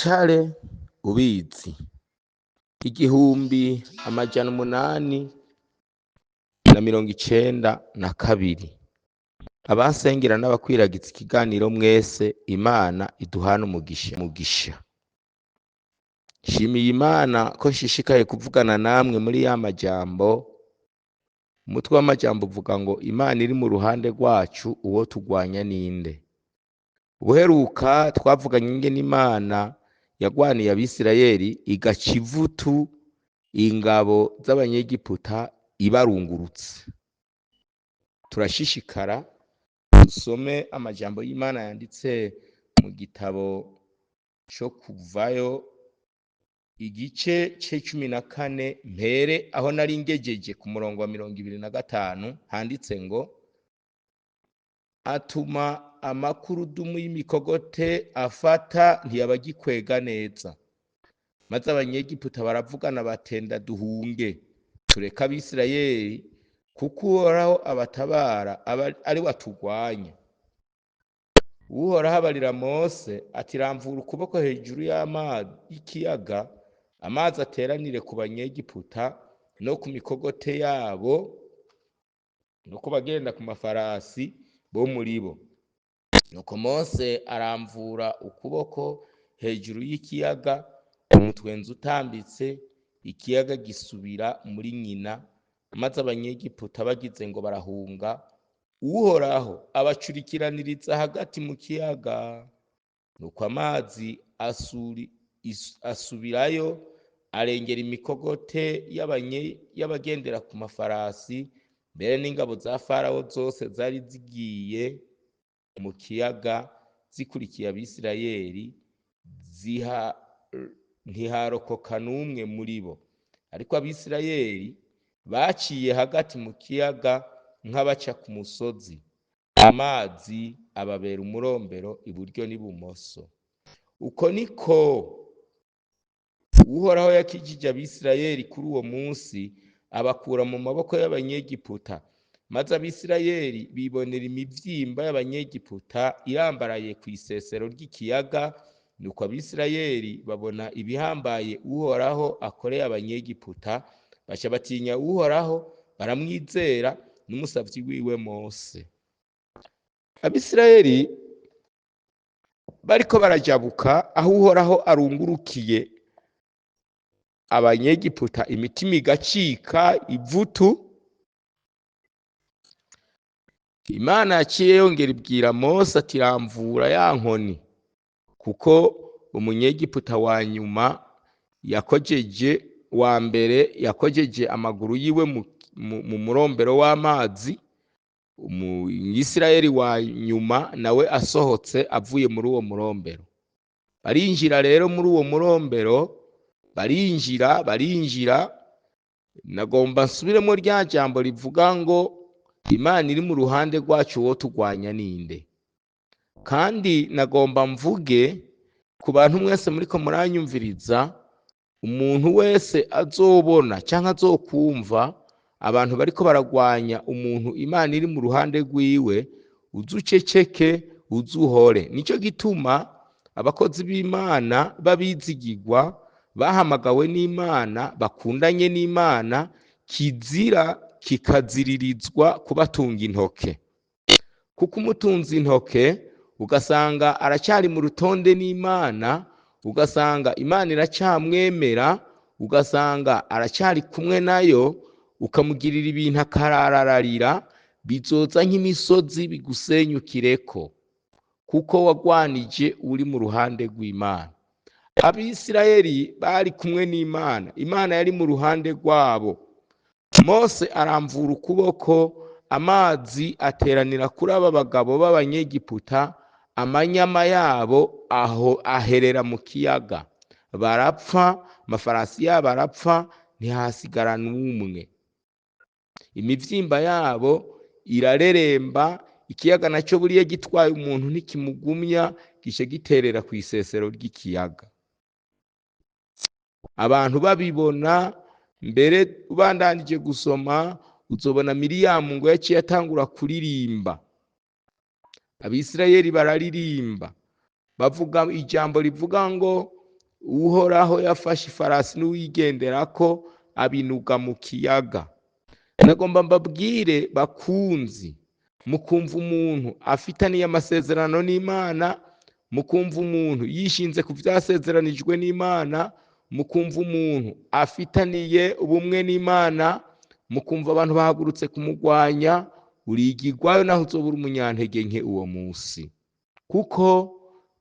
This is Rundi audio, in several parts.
Wicare ubizi. 1892. Abasengera n'abakwiragiza ikiganiro mwese, Imana iduhana umugisha. Nshimiye Imana ko nshishikaye kuvugana namwe muri ya majambo. Umutwe w'amajambo uvuga ngo Imana iri mu ruhande rwacu, uwo tugwanya ninde? Ubuheruka twavuganye ingene Imana yagwaniye Abisirayeli igaca ivutu ingabo z'Abanyegiputa ibarungurutse. Turashishikara dusome amajambo y'Imana yanditse mu gitabo co Kuvayo, igice c'14, mpere aho nari ngejeje ku murongo wa 25, handitse ngo: atuma amakurudumu y'imikogote afata, ntiyabagikwega neza. Maze Abanyegiputa baravugana batenda: duhunge tureke Abisirayeli, kuko Uhoraho abatabara ari we atugwanya. Uhoraho abarira Mose ati: ramvura ukuboko hejuru y'amazi y'ikiyaga, amazi ateranire ku Banyegiputa no ku mikogote yabo no ku bagenda ku mafarasi bo muri bo. Nuko Mose aramvura ukuboko hejuru y'ikiyaga, umutwenzi utambitse, ikiyaga gisubira muri nyina. Maze Abanyegiputa bagize ngo barahunga, Uhoraho abacurikiraniriza hagati mu kiyaga. Nuko amazi asubirayo, arengera imikogote y'abagendera ku mafarasi, mbere n'ingabo za Farawo zose zari zigiye mu kiyaga zikurikiye Abisirayeli, ntiharokoka n'umwe muri bo. Ariko Abisirayeli baciye hagati mu kiyaga nk'abaca ku musozi, amazi ababera umurombero iburyo n'ibumoso. Uko niko Uhoraho yakijije Abisirayeli kuri uwo munsi, abakura mu maboko y'Abanyegiputa. Maze Abisirayeli bibonera imivyimba y'Abanyegiputa irambaraye kw'isesero ry'ikiyaga. Nuko Abisirayeli babona ibihambaye Uhoraho akoreye Abanyegiputa, baca batinya Uhoraho, baramwizera n'umusavyi wiwe Mose. Abisirayeli bariko barajabuka aho Uhoraho arungurukiye Abanyegiputa, imitima igacika ivutu. Imana yaciye yongera ibwira Mose ati: ramvura ya nkoni, kuko umunyegiputa wa nyuma yakojeje, wa mbere yakojeje amaguru yiwe mu murombero w'amazi, Umuyisirayeli wa nyuma nawe asohotse avuye muri uwo murombero. Barinjira rero muri uwo murombero, barinjira. Nagomba nsubiremo rya jambo rivuga ngo Imana iri mu ruhande rwacu, uwo tugwanya ninde? Kandi nagomba mvuge ku bantu mwese muriko muranyumviriza, umuntu wese azobona canke azokumva abantu bariko baragwanya umuntu Imana iri mu ruhande rwiwe, uzuceceke, uzuhore. Nico gituma abakozi b'Imana babizigirwa, bahamagawe n'Imana, bakundanye n'Imana, kizira kikaziririzwa kubatunga intoke. Kuko umutunze intoke ugasanga aracyari mu rutonde n'Imana, ugasanga Imana iracamwemera, ugasanga aracyari kumwe nayo, ukamugirira ibintu akararararira, bizoza nk'imisozi bigusenyukireko, kuko wagwanije uri mu ruhande rw'Imana. Abisirayeli bari kumwe n'Imana, Imana yari mu ruhande rwabo. Mose aramvura ukuboko, amazi ateranira kuri aba bagabo b'Abanyegiputa, amanyama yabo aho aherera mu kiyaga, barapfa, amafarasi yabo arapfa, ntihasigara n'umwe. Imivyimba yabo irareremba, ikiyaga naco buriya gitwaye umuntu ntikimugumya, gice giterera kw'isesero ry'ikiyaga. Abantu babibona. Mbere ubandanije gusoma uzobona Miriyamu ngo yaciye atangura kuririmba. Abisirayeli bararirimba, bavuga ijambo rivuga ngo Uhoraho yafashe ifarasi n'uwigenderako abinuga mu kiyaga. Nagomba mbabwire bakunzi, mukumva umuntu afitaniye amasezerano n'Imana, mukumva umuntu yishinze ku vyasezeranijwe n'Imana, mukumva umuntu afitaniye ubumwe n'Imana, mukumva abantu bahagurutse kumugwanya, urigirwayo naho uzobura umunyantege nke uwo munsi. Kuko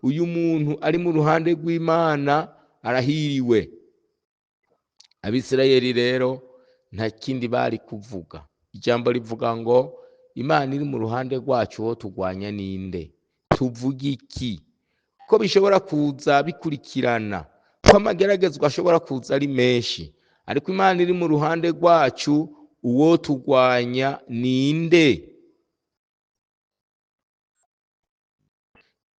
uyu muntu ari mu ruhande rw'Imana arahiriwe. Abisirayeli rero nta kindi bari kuvuga. Ijambo rivuga ngo Imana iri mu ruhande rwacu, wo tugwanya ninde? Tuvuga iki? Ko bishobora kuza bikurikirana, ko amageragezwa ashobora kuza ari menshi, ariko Imana iri mu ruhande rwacu, uwo tugwanya ninde?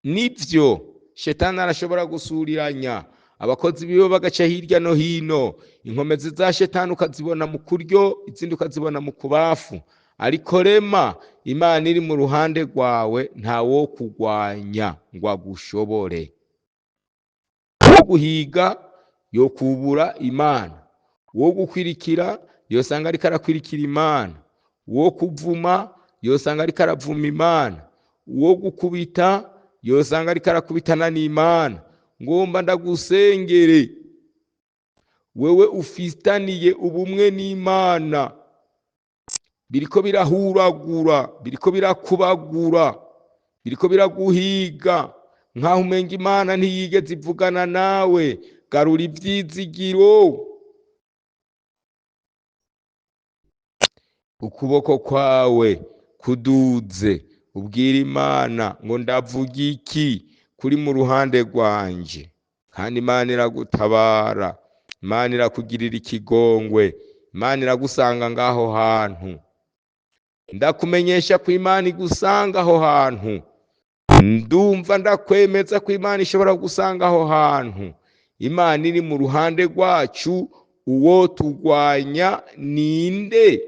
Nivyo, shetani arashobora gusuriranya abakozi biwe bagaca hirya no hino, inkomezi za shetani ukazibona mu kuryo, izindi ukazibona mu kubafu, ariko rema Imana iri mu ruhande rwawe, ntawo kugwanya ngo agushobore. Wo guhiga yo kubura Imana, wo gukwirikira yosanga ariko arakwirikira Imana, wo kuvuma yosanga ariko aravuma Imana, wo gukubita yosanga ariko arakubitana n'Imana. Ngomba ndagusengere wewe ufitaniye ubumwe n'Imana, biriko birahuragura, biriko birakubagura, biriko biraguhiga nkaho umenga Imana ntiyigeze ivugana nawe. Garura ivyizigiro, ukuboko kwawe kuduze, ubwira Imana ngo ndavuga iki kuri mu ruhande rwanje. Kandi Imana iragutabara, Imana irakugirira ikigongwe, Imana iragusanga ngaho hantu. Ndakumenyesha ko Imana igusanga aho hantu. Ndumva ndakwemeza ko Imana ishobora gusanga aho hantu. Imana iri mu ruhande rwacu, uwo tugwanya ninde?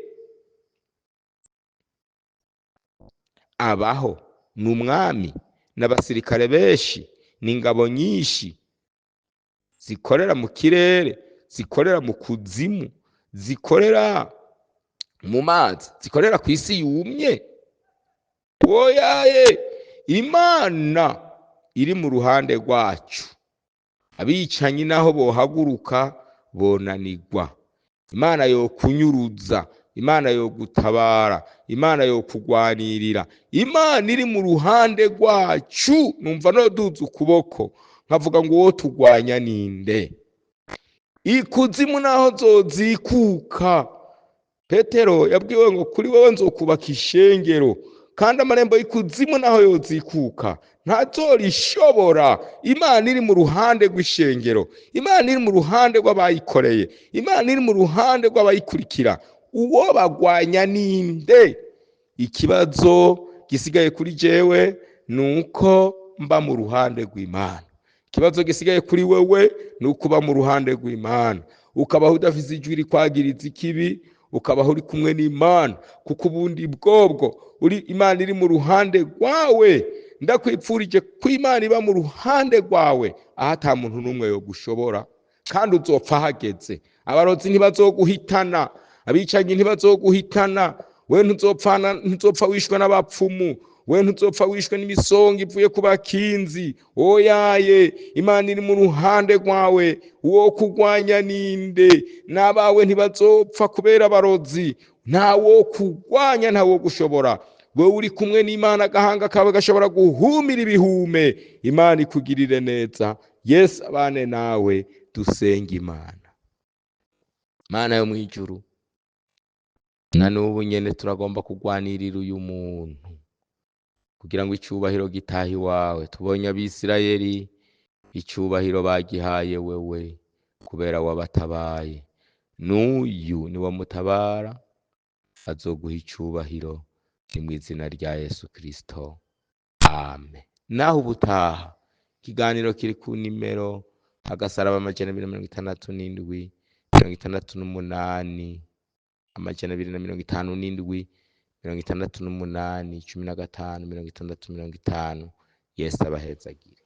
Abaho ni umwami n'abasirikare benshi, n'ingabo nyinshi zikorera mu kirere, zikorera mu kuzimu, zikorera mu mazi, zikorera ku isi yumye. Oyaye, Imana iri mu ruhande rwacu. Abicanyi naho bohaguruka bonanirwa. Imana yokunyuruza, Imana yogutabara, Imana yokugwanirira. Imana iri mu ruhande rwacu. Numva noduza ukuboko nkavuga ngo uwo tugwanya ninde? Ikuzimu naho zozikuka. Petero yabwiwe ngo kuri wewe nzokubaka ishengero, kandi amarembo y'ikuzimu naho yozikuka ntazorishobora. Imana iri mu ruhande rw'ishengero, Imana iri mu ruhande rw'abayikoreye, Imana iri mu ruhande rw'abayikurikira. Uwo bagwanya ninde? Ikibazo gisigaye kuri jewe nuko mba mu ruhande rw'Imana. Ikibazo gisigaye kuri wewe nuko uba mu ruhande rw'Imana, ukabaho udafise ijwi rikwagiriza ikibi, ukabaho uri kumwe n'Imana, kuko ubundi bwobwo uri Imana iri mu ruhande rwawe. Ndakwipfurije ko Imana iba mu ruhande rwawe, aho ata muntu n'umwe yogushobora, kandi uzopfa hageze. Abarozi ntibazoguhitana, abicanyi ntibazoguhitana, we ntuzopfa wishwe n'abapfumu, we ntuzopfa wishwe n'imisonga ivuye ku bakinzi. Oyaye, Imana iri mu ruhande rwawe, uwo kugwanya ninde? N'abawe ntibazopfa kubera abarozi, ntawo kugwanya, ntawo gushobora. Wewe uri kumwe n'Imana, agahanga kawe gashobora guhumira ibihume. Imana ikugirire neza. Yesu abane nawe. Dusenga Imana. Mana yo mwijuru, na n'ubu nyene turagomba kugwanirira uyu muntu kugira ngo icubahiro gitahe iwawe. Tubonye Abisirayeli icubahiro bagihaye wewe kubera wabatabaye. N'uyu ni wamutabara azoguha icubahiro. Ni mu izina rya Yesu Kristo, amen. Naho ubutaha ikiganiro kiri ku nimero agasaraba 267 68 257 68 15 60 50. Yesu abahezagire.